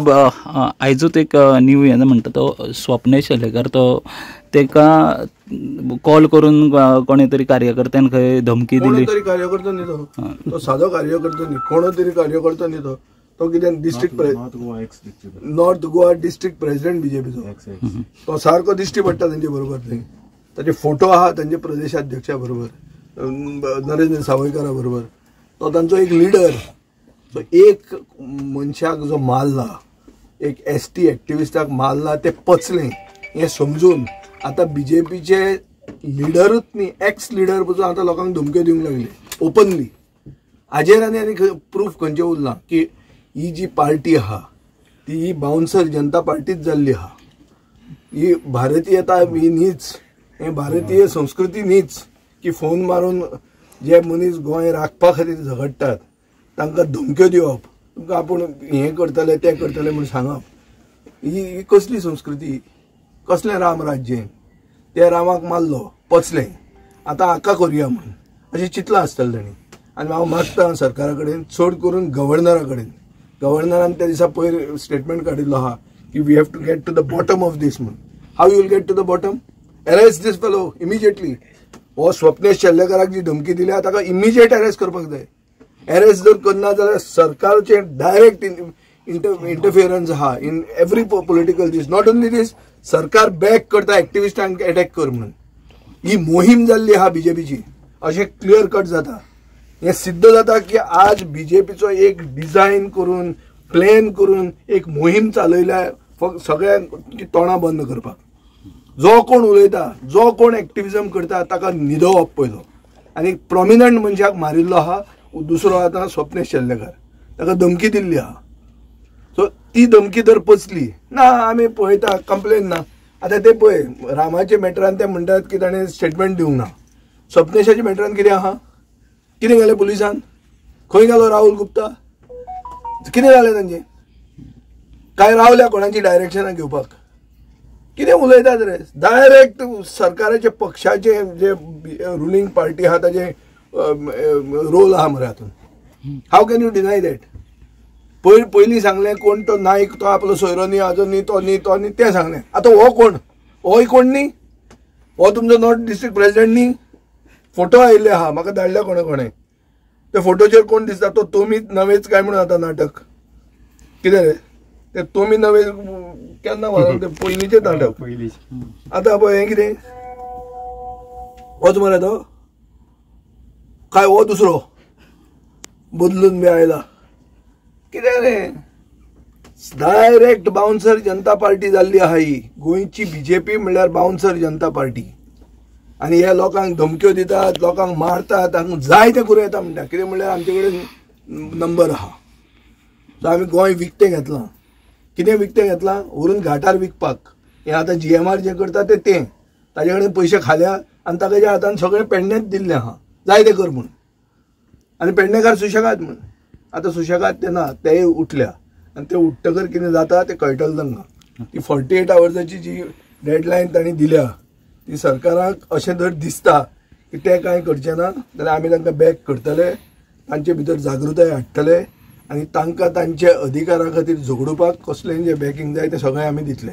बाब, आयजूच एक न्यू हें म्हणटा तो स्वप्नेश शेलेकर, तो तेका कॉल करून कोणे तरी कार्यकर्त्यान खंय धमकी दिली. तरी कार्यकर्तो न्ही तो, तो सादो कार्यकर्तो न्ही, कोण तरी कार्यकर्तो न्ही तो. तो कितें district north Goa district president बीजेपीचो, तो सारको दिश्टी पडटा तेंचे बरोबर. थंय ताचे फोटो आहा तेंचे प्रदेशाध्यक्षा बरोबर, नरेंद्र सावयकारा बरोबर. तो तांचो एक लिडर. सो एक मनशाक जो मारला, एक एस टी एक्टिविस्टाक मारला, ते पचलें हें समजून आतां बीजेपीचे लिडरूच न्ही, एक्स लिडर पसून आतां लोकांक धमक्यो दिवंक लागले ओपनली. हाजेर आनी आनी प्रूफ खंयचें उरलां की ही जी पार्टी आहा ती ही बाउन्सर जनता पार्टीच जाल्ली आहा. ही भारतीयता ही न्हीच, हें भारतीय संस्कृती न्हीच की फोन मारून जे मनीस गोंय राखपा खातीर झगडटात तांकां धमक्यो दिवप, तुमकां आपूण हें करतले तें करतले म्हूण सांगप, ही कसली संस्कृती, कसलें राम राज्य? त्या रामाक मारलो, पचलें, आतां हाका करुया म्हूण अशें चिंतलां आसतलें तांणी. आनी हांव मागता सरकारा कडेन, चड करून गव्हर्नरा कडेन, गव्हर्नरान त्या दिसा पयर स्टेटमेंट काडिल्लो आहा की we have to get to the bottom of this म्हूण. How you will get to the bottom? Arrest this fellow immediately. हो स्वप्नेश शेल्लेकराक जी धमकी दिल्या ताका इमिजिएट अरेस्ट करपाक जाय. अरेस्ट जर करना जाल्यार सरकारचें डायरेक्ट इंटरफियरन्स आहा in every political this. Not only this, सरकार बॅक करता एक्टिविस्टांक अटॅक कर म्हणून. ही मोहीम जाल्ली आहा बीजेपीची, अशें क्लियर कट जाता. हें सिद्ध जाता की आज बीजेपीचो एक डिझायन करून, प्लॅन करून एक मोहीम चालयल्या फक्त सगळ्यांक तोंडां बंद करपाक. जो कोण उलयता, जो कोण एक्टिविजम करता ताका न्हिदोवप पयलो. आनी प्रोमिनंट मनशाक मारिल्लो आहा दुसरो आतां स्वप्नेश शेल्लेकर, ताका धमकी दिल्ली आहा. सो ती धमकी जर पचली ना, आमी पळयता कंप्लेन ना. आतां ते पळय रामाच्या मॅटरान ते म्हणटात की ताणें स्टेटमेंट दिवंक ना. स्वप्नेशाच्या मॅटरान कितें आहा? कितें घालें पुलिसान? खंय गेलो राहुल गुप्ता? कितें जालें तांचें? काय रावल्या कोणाची डायरेक्शनां घेवपाक? कितें उलयतात रे? डायरेक्ट सरकाराचे पक्षाचे जे रुलींग पार्टी आहा ताजे रोल आहा मरे हातून. How can you deny that? पयर पयलीं सांगलें कोण तो नायक, तो आपलो सोयरो न्ही, हाजो न्ही, तो न्ही, तो न्ही, तें सांगलें. आतां हो कोण? होय कोण न्ही? हो तुमचो नॉर्थ डिस्ट्रिक्ट प्रेसिडेंट न्ही? फोटो आयिल्ले आहा म्हाका धाडल्या कोणे कोणे, त्या फोटोचेर कोण दिसता? तो तोमी नवेच काय म्हणून आतां नाटक कितें रे ते तोमी नवे केन्ना ते पयलींचें नाटक. आतां पळय हें कितें? होच मरे तो काय हो दुसरो बदलून बी आयला कितें रे? डायरेक्ट बाउन्सर जनता पार्टी जाल्ली आहा ही गोंयची बीजेपी म्हणल्यार बाउन्सर जनता पार्टी. आनी ह्या लोकांक धमक्यो दितात, लोकांक मारतात, तांकां जाय तें करूं येता म्हणटा. कितें म्हणल्यार आमचे कडेन नंबर आहा. सो आमी गोंय विकतें घेतलां. कितें विकतें घेतलां? व्हरून घाटार विकपाक. हें आतां GMR जें करता तें तें ताजे कडेन पयशे खाल्या आनी ताच्या हातान सगळें पेडणेच दिल्लें आहा, जाय तें कर म्हूण. आनी पेडणेकार सुशेगाद म्हूण. आतां सुशेगाद ते ना, तेय उठल्या. आनी ते उठ्ठकर कितें जाता तें कळटलें तांकां. ती 48 आवर्साची जी डेडलायन तांणी दिल्या ती सरकाराक अशें जर दिसता की ते कांय करचें ना जाल्यार आमी तांकां बॅक करतले, तांचे भितर जागृताय हाडटले आनी तांकां तांच्या अधिकारा खातीर झगडुपाक कसलें जें बॅकींग जाय तें सगळें आमी दितले.